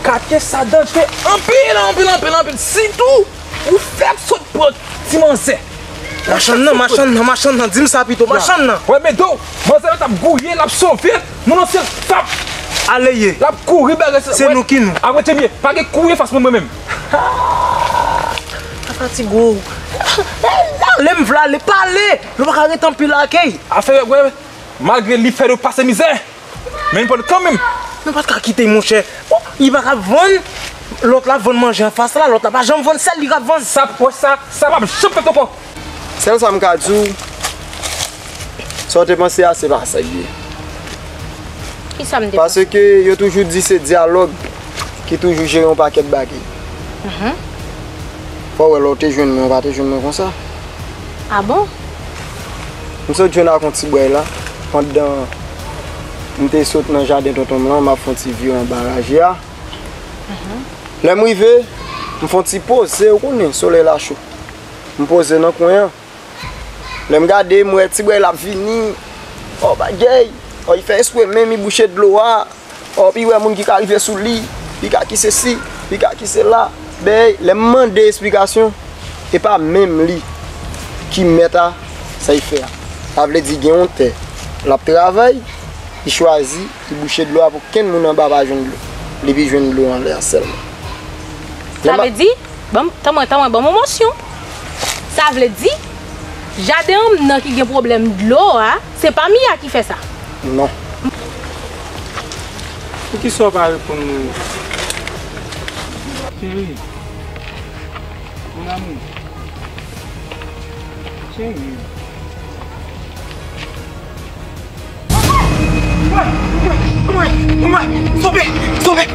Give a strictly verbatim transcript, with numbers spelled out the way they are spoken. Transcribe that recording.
Katye sa danje anpil, anpil, anpil, anpil. Sitou ou fèk sot pran ti manzè. Machann nan, machann nan, machann nan, di m sa pito, machann nan. Wè, men do, manzè yo t ap gouye, l ap sove, moun nan se pap. Ale ye. L ap kouri, bagay sa. Se nou ki nou. Apre te byen, pa gen kouri fas mwen, mwen menm. Pa fatige w. Ale m vle ale, pale. Nou pa ka ret anpil la, ok? Afè, wè, malgre li fè nou pase mizè. Men li pran kanmenm. Nou pa t ka kite l, monchè. Bon, li pa ka vann. Lòt la vann manje anfas la, lòt la pa janm vann, sèl li k ap vann. Sa, wè sa, sa p ap janm fèt ankò. Sèl sa m ka di w, sa w te panse a, se pa sa l ye. Ki sa m te panse? Paske yo toujou di se dyalòg ki toujou jere yon pakèt bagay. Mhm. Fò w wè lè w te jwenn mwen, w pa te jwenn mwen konsa. A bon? M sot jwenn ak yon ti bway la, pandan m te sot nan jaden tonton m lan, m ap fè yon ti vire anba raje a. Mhm. Lè m rive, m fè yon ti poze, ou konnen, solèy la cho. M poze nan kwen an. Lè m gade, m wè ti bway la ap vini. Ò, bagay. Ò, li fè espre menm, li bouche dlo a. Ò, pi wè moun ki ka rive sou li, pi ka ki sesi, pi ka ki sela. Bèy, lè m mande esplikasyon, e pa menm li ki mèt a sa l fè a. Sa vle di gen yon tè, l ap travay, li chwazi, li bouche dlo a pou kenn moun anba pa jwenn dlo. Li pi jwenn dlo anlè a sèlman. Sa vle di, ban m, tanmwen, tanmwen, ban m yon mosyon. Sa vle di, jaden an m nan ki gen pwoblèm dlo a, se pa Mia ki fè sa. Non. Poukisa w pa reponn mwen? Cheri, mon amour. Cheri. Sove! Sove!